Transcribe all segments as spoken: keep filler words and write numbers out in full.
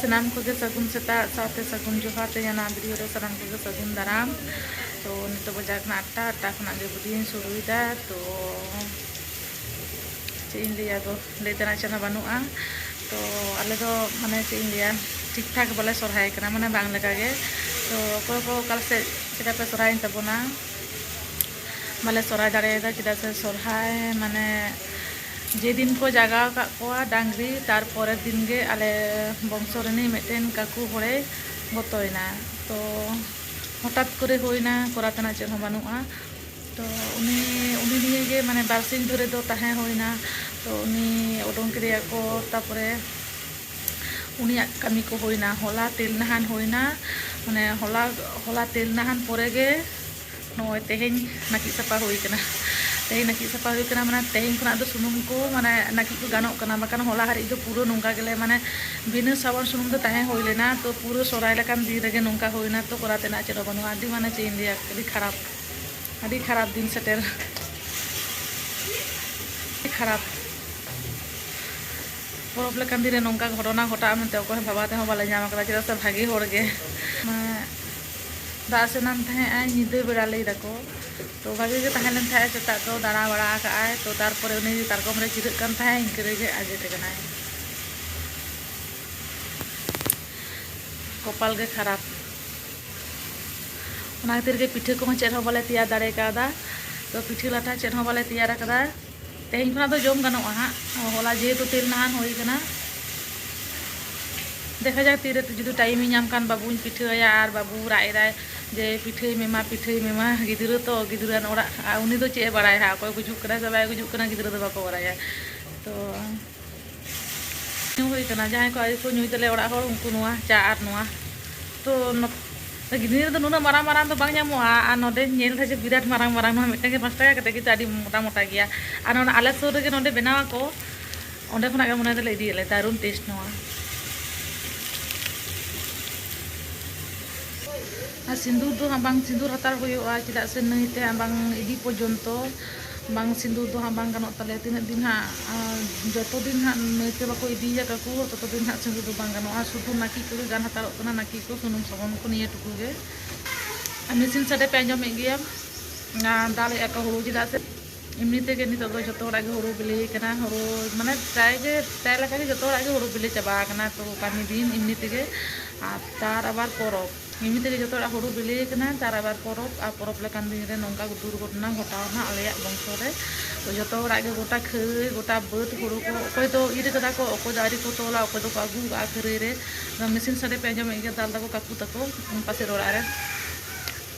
ᱥᱟᱱᱟᱢ ᱠᱚᱜᱮ ᱥᱟᱹᱜᱩᱱ ᱥᱮᱛᱟᱜ ᱥᱟᱶᱛᱮ ᱥᱟᱹᱜᱩᱱ ᱡᱚᱦᱟᱨ᱾ ᱛᱮᱦᱮᱧᱟᱜ ᱵᱷᱤᱰᱤᱭᱳ ᱨᱮ ᱥᱟᱱᱟᱢ ᱠᱚᱜᱮ ᱥᱟᱹᱜᱩᱱ ᱫᱟᱨᱟᱢ᱾ ᱛᱚ ᱱᱤᱛᱚᱜ ᱵᱟᱡᱟᱣ ᱠᱟᱱᱟ ᱟᱴᱴᱟ, ᱟᱴᱴᱟ ᱠᱷᱚᱱᱟᱜ ᱜᱮ ᱵᱷᱤᱰᱤᱭᱳᱧ ᱥᱩᱨᱩᱭᱮᱫᱟ᱾ ᱛᱚ ᱪᱮᱫ ᱤᱧ ᱞᱟᱹᱭᱟ, ᱟᱫᱚ ᱞᱟᱹᱭ ᱛᱮᱱᱟᱜ ᱪᱮᱫ ᱦᱚᱸ ᱵᱟᱹᱱᱩᱜᱼᱟ᱾ ᱛᱚ ᱟᱞᱮ ᱫᱚ ᱢᱟᱱᱮ ᱪᱮᱫ ᱤᱧ ᱞᱟᱹᱭᱟ, ᱴᱷᱤᱠ ᱴᱷᱟᱠ ᱵᱟᱞᱮ ᱥᱚᱨᱦᱟᱭ ᱠᱟᱱᱟ, ᱢᱟᱱᱮ ᱵᱟᱝ ᱞᱮᱠᱟ ᱜᱮ᱾ ᱛᱚ ᱚᱠᱚᱭ ᱠᱚ ᱚᱠᱟ ᱥᱮᱫ ᱪᱮᱠᱟ ᱯᱮ ᱥᱚᱨᱦᱟᱭᱮᱱ ᱛᱟᱵᱚᱱᱟ, ᱵᱟᱞᱮ ᱥᱚᱨᱦᱟᱭ ᱫᱟᱲᱮᱭᱟᱫᱟ, ᱪᱮᱫᱟᱜ ᱥᱮ ᱥᱚᱨᱦᱟᱭ ᱢᱟᱱᱮ ᱡᱮᱫᱤᱱ ᱠᱚ ᱡᱟᱜᱟᱣ ᱟᱠᱟᱫ ᱠᱚᱣᱟ ᱰᱟᱝᱨᱤ, ᱛᱟᱨᱯᱚᱨᱮᱨ ᱫᱤᱱ ᱜᱮ ᱟᱞᱮ ᱵᱚᱝᱥᱚ ᱨᱤᱱᱤᱡ ᱢᱤᱫᱴᱮᱱ ᱠᱟᱠᱩ ᱦᱚᱲᱮ ᱜᱚᱛᱚᱭᱮᱱᱟ᱾ ᱛᱚ ᱦᱚᱴᱟᱛ ᱠᱚᱨᱮ ᱦᱩᱭᱱᱟ, ᱠᱚᱨᱟᱣ ᱛᱮᱱᱟᱜ ᱪᱮᱫ ᱦᱚᱸ ᱵᱟᱹᱱᱩᱜᱼᱟ᱾ ᱛᱚ ᱩᱱᱤ, ᱩᱱᱤ ᱱᱤᱭᱮ ᱜᱮ ᱢᱟᱱᱮ ᱵᱟᱨᱥᱤᱧ ᱫᱷᱚᱨᱮ ᱫᱚ ᱛᱟᱦᱮᱸ ᱦᱩᱭᱱᱟ᱾ ᱛᱚ ᱩᱱᱤ ᱩᱰᱩᱝ ᱠᱮᱫᱮᱭᱟᱠᱚ, ᱛᱟᱨᱯᱚᱨᱮ ᱩᱱᱤᱭᱟᱜ ᱠᱟᱹᱢᱤ ᱠᱚ ᱦᱩᱭᱱᱟ᱾ ᱦᱚᱞᱟ ᱛᱮᱞ ᱱᱟᱦᱟᱱ ᱦᱩᱭᱱᱟ, ᱢᱟᱱᱮ ᱦᱚᱞᱟ, ᱦᱚᱞᱟ ᱛᱮᱞ ᱱᱟᱦᱟᱱ ᱯᱚᱨᱮ ᱜᱮ ᱱᱚᱜᱼᱚᱭ ᱛᱮᱦᱮᱧ ᱱᱟᱹᱠᱤᱡ ᱥᱟᱯᱷᱟ ᱦᱩᱭ ᱠᱟᱱᱟ᱾ ᱛᱮᱦᱮᱧ ᱱᱟᱹᱠᱤᱡ ᱥᱟᱯᱷᱟ ᱦᱩᱭ ᱠᱟᱱᱟ, ᱢᱟᱱᱮ ᱛᱮᱦᱮᱧ ᱠᱷᱚᱱᱟᱜ ᱫᱚ ᱥᱩᱱᱩᱢ ᱠᱚ ᱢᱟᱱᱮ ᱱᱟᱹᱠᱤᱡ ᱠᱚ ᱜᱟᱱᱚᱜ ᱠᱟᱱᱟ, ᱵᱟᱠᱷᱟᱱ ᱦᱚᱞᱟ ᱦᱟᱹᱨᱤᱡ ᱫᱚ ᱯᱩᱨᱟᱹ ᱱᱚᱝᱠᱟ ᱜᱮᱞᱮ ᱢᱟᱱᱮ ᱵᱤᱱᱟᱹ ᱥᱟᱵᱚᱱ ᱥᱩᱱᱩᱢ ᱫᱚ ᱛᱟᱦᱮᱸ ᱦᱩᱭ ᱞᱮᱱᱟ᱾ ᱛᱚ ᱯᱩᱨᱟᱹ ᱥᱚᱨᱦᱟᱭ ᱞᱮᱠᱟᱱ ᱫᱤᱱ ᱨᱮᱜᱮ ᱱᱚᱝᱠᱟ ᱦᱩᱭᱱᱟ᱾ ᱛᱚ ᱠᱚᱨᱟᱣ ᱛᱮᱱᱟᱜ ᱪᱮᱫ ᱦᱚᱸ ᱵᱟᱹᱱᱩᱜᱼᱟ᱾ ᱟᱹᱰᱤ ᱢᱟᱱᱮ ᱪᱮᱫ ᱤᱧ ᱞᱟᱹᱭᱟ, ᱟᱹᱰᱤ ᱠᱷᱟᱨᱟᱯ, ᱟᱹᱰᱤ ᱠᱷᱟᱨᱟᱯ ᱫᱤᱱ ᱥᱮᱴᱮᱨ, ᱟᱹᱰᱤ ᱠᱷᱟᱨᱟᱯ᱾ ᱯᱚᱨᱚᱵᱽ ᱞᱮᱠᱟᱱ ᱫᱤᱱ ᱨᱮ ᱱᱚᱝᱠᱟ ᱜᱷᱚᱴᱚᱱᱟ ᱜᱷᱚᱴᱟᱜᱼᱟ ᱢᱮᱱᱛᱮ ᱚᱠᱚᱭ ᱦᱚᱸ ᱵᱷᱟᱵᱟᱣ ᱛᱮᱦᱚᱸ ᱵᱟᱞᱮ ᱧᱟᱢ ᱟᱠᱟᱫᱟ, ᱪᱮᱫᱟᱜ ᱥᱮ ᱵᱷᱟᱜᱮ ᱦᱚᱲ ᱜᱮ᱾ ᱢᱟᱱᱮ ᱫᱟᱜ ᱥᱟᱱᱟᱢ ᱛᱟᱦᱮᱸ ᱟᱭ, ᱧᱤᱫᱟᱹ ᱵᱮᱲᱟ ᱞᱟᱹᱭ ᱫᱟᱠᱚ᱾ ᱛᱚ ᱵᱷᱟᱜᱮ ᱜᱮ ᱛᱟᱦᱮᱸ ᱞᱮᱱ ᱛᱟᱦᱮᱸᱫ, ᱥᱮᱛᱟᱜ ᱫᱚ ᱫᱟᱬᱟ ᱵᱟᱲᱟ ᱟᱠᱟᱫ ᱟᱭ᱾ ᱛᱚ ᱛᱟᱨᱯᱚᱨᱮ ᱩᱱᱤ ᱯᱟᱨᱠᱚᱢ ᱨᱮ ᱡᱤᱨᱟᱹᱜ ᱠᱟᱱ ᱛᱟᱦᱮᱸᱫ, ᱤᱱᱠᱟᱹ ᱨᱮᱜᱮ ᱟᱡᱮᱫ ᱟᱠᱟᱱᱟᱭ᱾ ᱠᱚᱯᱟᱞ ᱜᱮ ᱠᱷᱟᱨᱟᱯ᱾ ᱚᱱᱟ ᱠᱷᱟᱹᱛᱤᱨ ᱜᱮ ᱯᱤᱴᱷᱟᱹ ᱠᱚᱦᱚᱸ ᱪᱮᱫ ᱦᱚᱸ ᱵᱟᱞᱮ ᱛᱮᱭᱟᱨ ᱫᱟᱲᱮ ᱠᱟᱣᱫᱟ᱾ ᱛᱚ ᱯᱤᱴᱷᱟᱹ ᱞᱟᱴᱷᱟ ᱪᱮᱫ ᱦᱚᱸ ᱵᱟᱞᱮ ᱛᱮᱭᱟᱨ ᱟᱠᱟᱫᱟ᱾ ᱛᱮᱦᱮᱧ ᱠᱷᱚᱱᱟᱜ ᱫᱚ ᱡᱚᱢ ᱜᱟᱱᱚᱜᱼᱟ ᱦᱟᱸᱜ, ᱦᱚᱞᱟ ᱡᱮᱦᱮᱛᱩ ᱛᱮᱞ ᱱᱟᱦᱟᱱ ᱦᱩᱭ ᱠᱟᱱᱟ᱾ ᱫᱮᱠᱷᱟ ᱡᱟᱠ ᱛᱤᱨᱮ ᱡᱩᱫᱤ ᱴᱟᱭᱤᱢᱤᱧ ᱧᱟᱢ ᱠᱷᱟᱱ ᱵᱟᱹᱵᱩᱧ ᱯᱤᱴᱷᱟᱹ ᱟᱭᱟ, ᱟᱨ ᱵᱟᱹᱵᱩ ᱨᱟᱜ ᱮᱫᱟᱭ ᱡᱮ ᱯᱤᱴᱷᱟᱹᱭ ᱢᱮ ᱢᱟ, ᱯᱤᱴᱷᱟᱹᱭ ᱢᱮ ᱢᱟ᱾ ᱜᱤᱫᱽᱨᱟᱹ ᱛᱚ, ᱜᱤᱫᱽᱨᱟᱹ ᱨᱮᱱ ᱚᱲᱟᱜ, ᱟᱨ ᱩᱱᱤ ᱫᱚ ᱪᱮᱫ ᱮ ᱵᱟᱲᱟᱭᱟ ᱦᱟᱸᱜ, ᱚᱠᱚᱭ ᱜᱩᱡᱩᱜ ᱠᱟᱱᱟ ᱥᱮ ᱵᱟᱭ ᱜᱩᱡᱩᱜ ᱠᱟᱱᱟ, ᱜᱤᱫᱽᱨᱟᱹ ᱫᱚ ᱵᱟᱠᱚ ᱵᱟᱲᱟᱭᱟ᱾ ᱛᱚ ᱧᱩ ᱦᱩᱭ ᱠᱟᱱᱟ, ᱡᱟᱦᱟᱸᱭ ᱠᱚ ᱟᱹᱣᱨᱤ ᱠᱚ ᱧᱩᱭ ᱛᱟᱞᱮ ᱚᱲᱟᱜ ᱦᱚᱲ, ᱩᱱᱠᱩ ᱱᱚᱣᱟ ᱪᱟ ᱟᱨ ᱱᱚᱣᱟ᱾ ᱛᱚ ᱱᱚ-, ᱜᱤᱫᱽᱨᱟᱹ ᱨᱮᱫᱚ ᱱᱩᱱᱟᱹᱜ ᱢᱟᱨᱟᱝ ᱢᱟᱨᱟᱝ ᱫᱚ ᱵᱟᱝ ᱧᱟᱢᱚᱜᱼᱟ, ᱟᱨ ᱱᱚᱰᱮᱧ ᱧᱮᱞ ᱮᱫᱟ ᱡᱮ ᱵᱤᱨᱟᱴ ᱢᱟᱨᱟᱝ ᱢᱟᱨᱟᱝ, ᱱᱚᱣᱟ ᱢᱤᱫᱴᱟᱝ ᱜᱮ ᱯᱟᱸᱪ ᱴᱟᱠᱟ ᱠᱟᱛᱮ, ᱠᱤᱱᱛᱩ ᱟᱹᱰᱤ ᱢᱚᱴᱟ ᱢᱚᱴᱟ ᱜᱮᱭᱟ᱾ ᱟᱨ ᱱᱚᱰᱮ ᱟᱞᱮ ᱥᱩᱨ ᱨᱮᱜᱮ ᱱᱚᱰᱮ ᱵᱮᱱᱟᱣ ᱟᱠᱚ, ᱚᱸᱰᱮ ᱠᱷᱚᱱᱟᱜ ᱜᱮ ᱢᱚᱱᱮ ᱫᱚᱞᱮ ᱤᱫᱤᱭᱟᱞᱮ, ᱫᱟᱨᱩᱱ ᱴᱮᱥᱴ ᱱᱚᱣᱟ᱾ ᱟᱨ ᱥᱤᱸᱫᱩᱨ ᱫᱚ ᱦᱟᱸᱜ ᱵᱟᱝ ᱥᱤᱸᱫᱩᱨ ᱦᱟᱛᱟᱲ ᱦᱩᱭᱩᱜᱼᱟ, ᱪᱮᱫᱟᱜ ᱥᱮ ᱱᱟᱹᱭᱛᱮ ᱦᱟᱸᱜ ᱵᱟᱝ ᱤᱫᱤ ᱯᱚᱨᱡᱚᱱᱛᱚ ᱵᱟᱝ ᱥᱤᱸᱫᱩᱨ ᱫᱚ ᱦᱟᱸᱜ ᱵᱟᱝ ᱜᱟᱱᱚᱜ ᱛᱟᱞᱮᱭᱟ᱾ ᱛᱤᱱᱟᱹᱜ ᱫᱤᱱ ᱦᱟᱸᱜ, ᱟᱨ ᱡᱚᱛᱚ ᱫᱤᱱ ᱦᱟᱸᱜ ᱱᱟᱹᱭᱛᱮ ᱵᱟᱠᱚ ᱤᱫᱤᱭᱮᱭᱟ ᱠᱟᱠᱩ, ᱛᱚᱛᱚ ᱫᱤᱱ ᱦᱟᱸᱜ ᱥᱤᱸᱫᱩᱨ ᱫᱚ ᱵᱟᱝ ᱜᱟᱱᱚᱜᱼᱟ᱾ ᱥᱩᱫᱷᱩ ᱱᱟᱹᱠᱤᱡ ᱠᱚᱜᱮ ᱜᱟᱱ ᱦᱟᱛᱟᱲᱚᱜ ᱠᱟᱱᱟ, ᱱᱟᱹᱠᱤᱡ ᱠᱚ, ᱥᱩᱱᱩᱢ ᱥᱟᱵᱚᱱ ᱠᱚ, ᱱᱤᱭᱟᱹ ᱴᱩᱠᱩ ᱜᱮ᱾ ᱟᱨ ᱢᱮᱥᱤᱱ ᱥᱟᱰᱮ ᱯᱮ ᱟᱸᱡᱚᱢᱮᱫ ᱜᱮᱭᱟ, ᱚᱱᱟ ᱫᱟᱞᱮᱫᱼᱟ ᱠᱚ ᱦᱩᱲᱩ, ᱪᱮᱫᱟᱜ ᱥᱮ ᱮᱢᱱᱤ ᱛᱮᱜᱮ ᱱᱤᱛᱚᱜ ᱫᱚ ᱡᱚᱛᱚ ᱦᱚᱲᱟᱜ ᱜᱮ ᱦᱩᱲᱩ ᱵᱤᱞᱤ ᱠᱟᱱᱟ᱾ ᱦᱩᱲᱩ ᱢᱟᱱᱮ ᱯᱨᱟᱭ ᱜᱮ, ᱯᱨᱟᱭ ᱞᱮᱠᱟ ᱜᱮ ᱡᱚᱛᱚ ᱦᱚᱲᱟᱜ ᱜᱮ ᱦᱩᱲᱩ ᱵᱤᱞᱤ ᱪᱟᱵᱟ ᱟᱠᱟᱱᱟ᱾ ᱛᱚ ᱠᱟᱹᱢᱤ ᱫᱤᱱ ᱮᱢᱱᱤ ᱛᱮᱜᱮ, ᱟᱨ ᱛᱟᱨ ᱟᱵᱟᱨ ᱯᱚᱨᱚᱵᱽ, ᱮᱢᱱᱤ ᱛᱮᱜᱮ ᱡᱚᱛᱚ ᱦᱚᱲᱟᱜ ᱦᱩᱲᱩ ᱵᱤᱞᱤ ᱠᱟᱱᱟ᱾ ᱛᱟᱨ ᱟᱵᱟᱨ ᱯᱚᱨᱚᱵᱽ, ᱟᱨ ᱯᱚᱨᱚᱵᱽ ᱞᱮᱠᱟᱱ ᱫᱤᱱ ᱨᱮ ᱱᱚᱝᱠᱟ ᱫᱩᱨᱜᱷᱚᱴᱚᱱᱟ ᱜᱷᱚᱴᱟᱣ ᱮᱱᱟ ᱟᱞᱮᱭᱟᱜ ᱵᱚᱝᱥᱚ ᱨᱮ᱾ ᱛᱚ ᱡᱚᱛᱚ ᱦᱚᱲᱟᱜ ᱜᱮ ᱜᱚᱴᱟ ᱠᱷᱟᱹᱨᱟᱹᱭ, ᱜᱚᱴᱟ ᱵᱟᱹᱫᱽ ᱦᱩᱲᱩ ᱠᱚ, ᱚᱠᱚᱭ ᱫᱚ ᱤᱨ ᱠᱟᱫᱟ ᱠᱚ, ᱚᱠᱚᱭ ᱫᱚ ᱟᱹᱣᱨᱤ ᱠᱚ ᱛᱚᱞᱟ, ᱚᱠᱚᱭ ᱫᱚᱠᱚ ᱟᱹᱜᱩ ᱠᱟᱜᱼᱟ ᱠᱷᱟᱹᱨᱟᱹᱭ ᱨᱮ᱾ ᱚᱱᱟ ᱢᱮᱥᱤᱱ ᱥᱟᱰᱮ ᱯᱮ ᱟᱸᱡᱚᱢᱮᱫ ᱜᱮᱭᱟ, ᱫᱟᱞ ᱫᱟᱠᱚ ᱠᱟᱠᱩ ᱛᱟᱠᱚ ᱯᱟᱥᱮᱨ ᱚᱲᱟᱜ ᱨᱮ᱾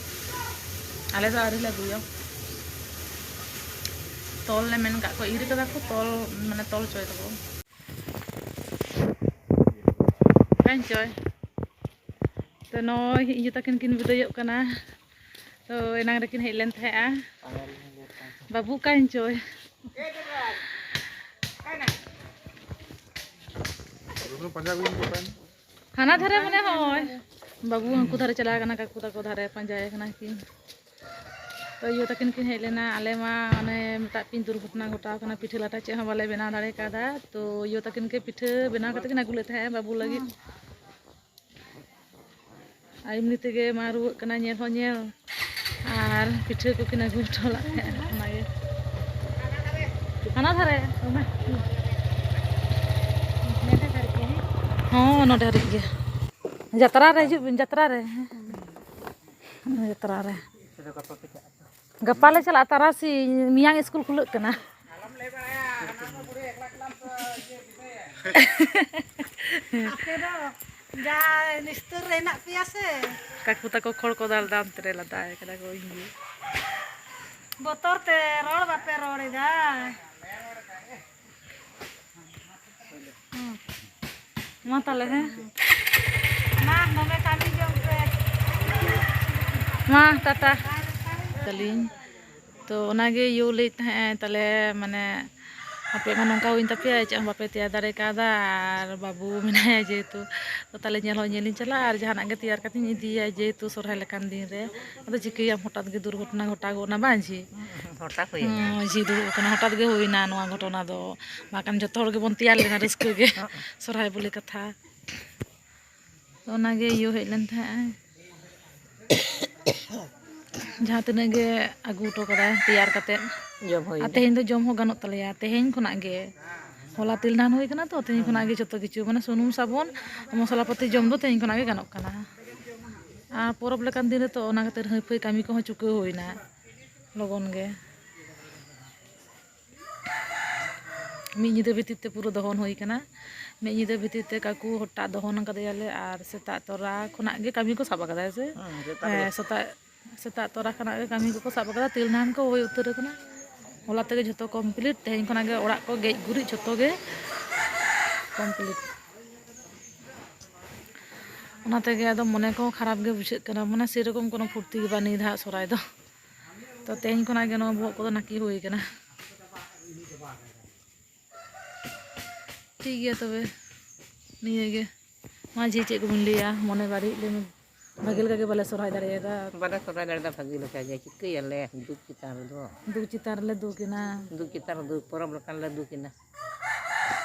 ᱟᱞᱮ ᱫᱚ ᱟᱹᱣᱨᱤ ᱞᱮ ᱟᱹᱜᱩᱭᱟ᱾ ᱛᱚᱞ ᱞᱮ ᱢᱮᱱ ᱠᱟᱜ ᱠᱚᱣᱟ, ᱤᱨ ᱠᱟᱫᱟ ᱠᱚ, ᱛᱚᱞ, ᱢᱟᱱᱮ ᱛᱚᱞ ᱦᱚᱪᱚᱭ ᱫᱟᱠᱚ᱾ ᱦᱮᱸ ᱪᱚᱭ᱾ ᱛᱚ ᱱᱚᱜᱼᱚᱭ ᱤᱧ ᱟᱭᱳ ᱛᱟᱹᱠᱤᱱ ᱠᱤᱱ ᱵᱤᱫᱟᱹᱭᱚᱜ ᱠᱟᱱᱟ᱾ ᱛᱚ ᱮᱱᱟᱝ ᱨᱮᱠᱤᱱ ᱦᱮᱡ ᱞᱮᱱ ᱛᱟᱦᱮᱸᱜᱼᱟ᱾ ᱵᱟᱹᱵᱩ ᱚᱠᱟᱭᱮᱱ ᱪᱚᱭ? ᱯᱟᱸᱡᱟ ᱟᱹᱜᱩᱭᱮᱢ ᱫᱚ ᱚᱠᱟᱭᱮᱱ? ᱦᱟᱱᱟ ᱫᱷᱟᱨᱮ ᱢᱟᱱᱮ ᱦᱚᱸᱜᱼᱚᱭ ᱵᱟᱹᱵᱩ ᱦᱟᱹᱱᱠᱩ ᱫᱷᱟᱨᱮ ᱪᱟᱞᱟᱣ ᱠᱟᱱᱟ, ᱠᱟᱠᱩ ᱛᱟᱠᱚ ᱫᱷᱟᱨᱮ ᱯᱟᱸᱡᱟᱭᱮ ᱠᱟᱱᱟ ᱠᱤᱱ᱾ ᱛᱚ ᱭᱳ ᱛᱟᱹᱠᱤᱱ ᱠᱤᱱ ᱦᱮᱡ ᱞᱮᱱᱟ, ᱟᱞᱮ ᱢᱟ ᱚᱱᱮ ᱢᱮᱛᱟᱜ ᱯᱮ ᱫᱩᱨᱜᱷᱚᱴᱚᱱᱟ ᱜᱷᱚᱴᱟᱣ ᱠᱟᱱᱟ, ᱯᱤᱴᱷᱟᱹ ᱞᱟᱴᱷᱟ ᱪᱮᱫ ᱦᱚᱸ ᱵᱟᱞᱮ ᱵᱮᱱᱟᱣ ᱫᱟᱲᱮ ᱠᱟᱣᱫᱟ᱾ ᱛᱚ ᱭᱳ ᱛᱟᱹᱠᱤᱱ ᱜᱮ ᱯᱤᱴᱷᱟᱹ ᱵᱮᱱᱟᱣ ᱠᱟᱛᱮ ᱠᱤᱱ ᱟᱹᱜᱩ ᱞᱮᱫ ᱛᱟᱦᱮᱸᱜᱼᱟ ᱵᱟᱹᱵᱩ ᱞᱟᱹᱜᱤᱫ᱾ ᱟᱨ ᱮᱢᱱᱤ ᱛᱮᱜᱮ ᱢᱟ ᱨᱩᱣᱟᱹᱜ ᱠᱟᱱᱟ, ᱧᱮᱞ ᱦᱚᱸ ᱧᱮᱞ, ᱟᱨ ᱯᱤᱴᱷᱟᱹ ᱠᱚᱠᱤᱱ ᱟᱹᱜᱩ ᱦᱚᱴᱚ ᱞᱮᱫ ᱛᱟᱦᱮᱸᱜᱼᱟ, ᱚᱱᱟᱜᱮ᱾ ᱦᱟᱱᱟ ᱫᱷᱟᱨᱮ᱾ ᱦᱚᱸ, ᱱᱚᱰᱮ ᱦᱟᱹᱨᱤᱡ ᱜᱮ᱾ ᱡᱟᱛᱨᱟ ᱨᱮ ᱦᱤᱡᱩᱜ ᱵᱤᱱ, ᱡᱟᱛᱨᱟ ᱨᱮ᱾ ᱡᱟᱛᱨᱟ ᱨᱮ᱾ ᱜᱟᱯᱟ ᱞᱮ ᱪᱟᱞᱟᱜᱼᱟ ᱛᱟᱨᱟᱥᱤᱧ, ᱢᱮᱭᱟᱝ ᱤᱥᱠᱩᱞ ᱠᱷᱩᱞᱟᱹᱜ ᱠᱟᱱᱟ᱾ ᱟᱯᱮ ᱫᱚ ᱡᱟ ᱱᱤᱥᱛᱟᱹᱨ ᱨᱮ ᱦᱮᱱᱟᱜ ᱯᱮᱭᱟ ᱥᱮ᱾ ᱠᱟᱠᱩ ᱛᱟᱠᱚ ᱠᱷᱚᱲ ᱠᱚ ᱫᱟᱞ ᱫᱟᱢ ᱛᱮᱨᱮ ᱞᱟᱫᱟᱭ ᱠᱟᱱᱟ ᱠᱚ ᱤᱧ ᱜᱮ᱾ ᱵᱚᱛᱚᱨ ᱛᱮ ᱨᱚᱲ ᱵᱟᱯᱮ ᱨᱚᱲ ᱮᱫᱟ᱾ ᱦᱩᱸ᱾ ᱢᱟ ᱛᱟᱦᱞᱮ, ᱦᱮᱸ᱾ ᱢᱟ, ᱫᱚᱢᱮ ᱠᱟᱹᱢᱤ ᱡᱚᱝ ᱯᱮ᱾ ᱢᱟ, ᱴᱟᱴᱟ᱾ ᱛᱟᱹᱞᱤᱧ᱾ ᱛᱚ, ᱚᱱᱟᱜᱮ ᱭᱳ ᱞᱟᱹᱭᱮᱫ ᱛᱟᱦᱮᱸᱜ ᱟᱭ, ᱛᱟᱦᱞᱮ, ᱢᱟᱱᱮ, ᱟᱯᱮᱭᱟᱜ ᱢᱟ ᱱᱚᱝᱠᱟ ᱦᱩᱭᱮᱱ ᱛᱟᱯᱮᱭᱟ, ᱪᱮᱫ ᱦᱚᱸ ᱵᱟᱯᱮ ᱛᱮᱭᱟᱨ ᱫᱟᱲᱮ ᱠᱟᱣᱫᱟ, ᱟᱨ ᱵᱟᱹᱵᱩ ᱢᱮᱱᱟᱭᱟ ᱡᱮᱦᱮᱛᱩ, ᱛᱚ ᱛᱟᱦᱞᱮ ᱧᱮᱞ ᱦᱚᱸ ᱧᱮᱞᱤᱧ ᱪᱟᱞᱟᱜᱼᱟ, ᱟᱨ ᱡᱟᱦᱟᱱᱟᱜ ᱜᱮ ᱛᱮᱭᱟᱨ ᱠᱟᱛᱮᱧ ᱤᱫᱤᱭᱟ, ᱡᱮᱦᱮᱛᱩ ᱥᱚᱨᱦᱟᱭ ᱞᱮᱠᱟᱱ ᱫᱤᱱ ᱨᱮ᱾ ᱟᱫᱚ ᱪᱤᱠᱟᱹᱭᱟᱢ, ᱦᱚᱴᱟᱛ ᱜᱮ ᱫᱩᱨᱜᱷᱚᱴᱚᱱᱟ ᱜᱷᱚᱴᱟᱣ ᱜᱚᱫ ᱱᱟ ᱵᱟᱝ ᱡᱷᱤ? ᱦᱚᱴᱟᱛ ᱦᱩᱭᱱᱟ᱾ ᱦᱩᱸ, ᱡᱷᱤ ᱫᱩᱲᱩᱵ ᱟᱠᱟᱱᱟ, ᱦᱚᱴᱟᱛ ᱜᱮ ᱦᱩᱭᱱᱟ ᱱᱚᱣᱟ ᱜᱷᱚᱴᱚᱱᱟ ᱫᱚ᱾ ᱵᱟᱠᱷᱟᱱ ᱡᱚᱛᱚ ᱦᱚᱲ ᱜᱮᱵᱚᱱ ᱛᱮᱭᱟᱨ ᱞᱮᱱᱟ ᱨᱟᱹᱥᱠᱟᱹ ᱜᱮ, ᱦᱚᱸ᱾ ᱥᱚᱨᱦᱟᱭ ᱵᱚᱞᱮ ᱠᱟᱛᱷᱟ᱾ ᱚᱱᱟᱜᱮ ᱤᱭᱟᱹ ᱦᱮᱡ ᱞᱮᱱ ᱛᱟᱦᱮᱸᱜᱼᱟ᱾ ᱡᱟᱦᱟᱸ ᱛᱤᱱᱟᱹᱜ ᱜᱮ ᱟᱹᱜᱩ ᱦᱚᱴᱚ ᱠᱟᱫᱟᱭ ᱛᱮᱭᱟᱨ ᱠᱟᱛᱮᱫ᱾ ᱡᱚᱢ ᱦᱩᱭ ᱟᱨ ᱮᱱᱟ᱾ ᱛᱮᱦᱮᱧ ᱫᱚ ᱡᱚᱢ ᱦᱚᱸ ᱜᱟᱱᱚᱜ ᱛᱟᱞᱮᱭᱟ, ᱛᱮᱦᱮᱧ ᱠᱷᱚᱱᱟᱜ ᱜᱮ᱾ ᱦᱚᱞᱟ ᱛᱤᱞᱱᱟᱱ ᱦᱩᱭ ᱠᱟᱱᱟ ᱛᱚ, ᱛᱮᱦᱮᱧ ᱠᱷᱚᱱᱟᱜ ᱜᱮ ᱡᱚᱛᱚ ᱠᱤᱪᱷᱩ, ᱢᱟᱱᱮ ᱥᱩᱱᱩᱢ, ᱥᱟᱵᱚᱱ, ᱢᱚᱥᱞᱟ ᱯᱟᱹᱛᱤ ᱡᱚᱢ ᱫᱚ ᱛᱮᱦᱮᱧ ᱠᱷᱚᱱᱟᱜ ᱜᱮ ᱜᱟᱱᱚᱜ ᱠᱟᱱᱟ᱾ ᱟᱨ ᱯᱚᱨᱚᱵᱽ ᱞᱮᱠᱟᱱ ᱫᱤᱱ ᱨᱮᱛᱚ ᱚᱱᱟ ᱠᱷᱟᱹᱛᱤᱨ ᱦᱟᱹᱭᱯᱷᱟᱹᱭ ᱠᱟᱹᱢᱤ ᱠᱚᱦᱚᱸ ᱪᱩᱠᱟᱹᱣ ᱦᱩᱭᱱᱟ ᱞᱚᱜᱚᱱ ᱜᱮ᱾ ᱢᱤᱫ ᱧᱤᱫᱟᱹ ᱵᱷᱤᱛᱤᱨ ᱛᱮ ᱯᱩᱨᱟᱹ ᱫᱚᱦᱚᱱ ᱦᱩᱭ ᱠᱟᱱᱟ᱾ ᱢᱤᱫ ᱧᱤᱫᱟᱹ ᱵᱷᱤᱛᱤᱨ ᱛᱮ ᱠᱟᱠᱩ ᱦᱚᱴᱟᱜ ᱫᱚᱦᱚᱱ ᱠᱟᱫᱮᱭᱟᱞᱮ, ᱟᱨ ᱥᱮᱛᱟᱜ ᱛᱚᱨᱟ ᱠᱷᱚᱱᱟᱜ ᱜᱮ ᱠᱟᱹᱢᱤ ᱠᱚ ᱥᱟᱵ ᱟᱠᱟᱫᱟ, ᱦᱮᱸ ᱥᱮ? ᱦᱮᱸ, ᱥᱮᱛᱟᱜ ᱨᱮ᱾ ᱦᱮᱸ, ᱥᱮᱛᱟᱜ, ᱥᱮᱛᱟᱜ ᱛᱚᱨᱟ ᱠᱷᱚᱱᱟᱜ ᱜᱮ ᱠᱟᱹᱢᱤ ᱠᱚᱠᱚ ᱥᱟᱵ ᱟᱠᱟᱫᱟ᱾ ᱛᱤᱞᱱᱟᱱ ᱠᱚ ᱦᱩᱭ ᱩᱛᱟᱹᱨ ᱟᱠᱟᱱᱟ᱾ ᱦᱚᱞᱟ ᱛᱮᱜᱮ ᱡᱷᱚᱛᱚ complete, ᱛᱮᱦᱮᱧ ᱠᱷᱚᱱᱟᱜ ᱜᱮ ᱚᱲᱟᱜ ᱠᱚ ᱜᱮᱡ ᱜᱩᱨᱤᱡ ᱡᱷᱚᱛᱚ ᱜᱮ complete᱾ ᱚᱱᱟ ᱛᱮᱜᱮ ᱟᱫᱚ ᱢᱚᱱᱮ ᱠᱚᱦᱚᱸ ᱠᱷᱟᱨᱟᱯ ᱜᱮ ᱵᱩᱡᱷᱟᱹᱜ ᱠᱟᱱᱟ, ᱢᱟᱱᱮ ᱥᱮᱨᱚᱠᱚᱢ ᱠᱳᱱᱳ ᱯᱷᱩᱨᱛᱤ ᱜᱮ ᱵᱟᱹᱱᱩᱜ ᱱᱤᱭᱟᱹ ᱫᱷᱟᱣ ᱥᱚᱨᱦᱟᱭ ᱫᱚ᱾ ᱛᱚ ᱛᱮᱦᱮᱧ ᱠᱷᱚᱱᱟᱜ ᱜᱮ ᱱᱚᱣᱟ ᱵᱚᱦᱚᱜ ᱠᱚᱫᱚ ᱱᱟᱹᱠᱤ ᱦᱩᱭ ᱠᱟᱱᱟ᱾ ᱴᱷᱤᱠ ᱜᱮᱭᱟ ᱛᱚᱵᱮ, ᱱᱤᱭᱟᱹ ᱜᱮ᱾ ᱢᱟ ᱡᱷᱤ, ᱪᱮᱫ ᱠᱚᱵᱤᱱ ᱞᱟᱹᱭᱟ? ᱢᱚᱱᱮ ᱵᱟᱹᱲᱤᱡ ᱞᱟᱹᱭ ᱢᱮ᱾ ᱵᱷᱟᱜᱮ ᱞᱮᱠᱟ ᱜᱮ ᱵᱟᱞᱮ ᱥᱚᱨᱦᱟᱭ ᱫᱟᱲᱮᱭᱟᱫᱟ᱾ ᱵᱟᱞᱮ ᱥᱚᱨᱦᱟᱭ ᱫᱟᱲᱮᱭᱟᱫᱟ ᱵᱷᱟᱜᱮ ᱞᱮᱠᱟ ᱜᱮ᱾ ᱪᱤᱠᱟᱹᱭᱟᱞᱮ ᱫᱩᱠ ᱪᱮᱛᱟᱱ ᱨᱮᱫᱚ? ᱫᱩᱠ ᱪᱮᱛᱟᱱ ᱨᱮᱞᱮ ᱫᱩᱠ ᱮᱱᱟ᱾ ᱫᱩᱠ ᱪᱮᱛᱟᱱ ᱨᱮ ᱫᱩᱠ, ᱯᱚᱨᱚᱵᱽ ᱞᱮᱠᱟᱱ ᱞᱮ ᱫᱩᱠ ᱮᱱᱟ᱾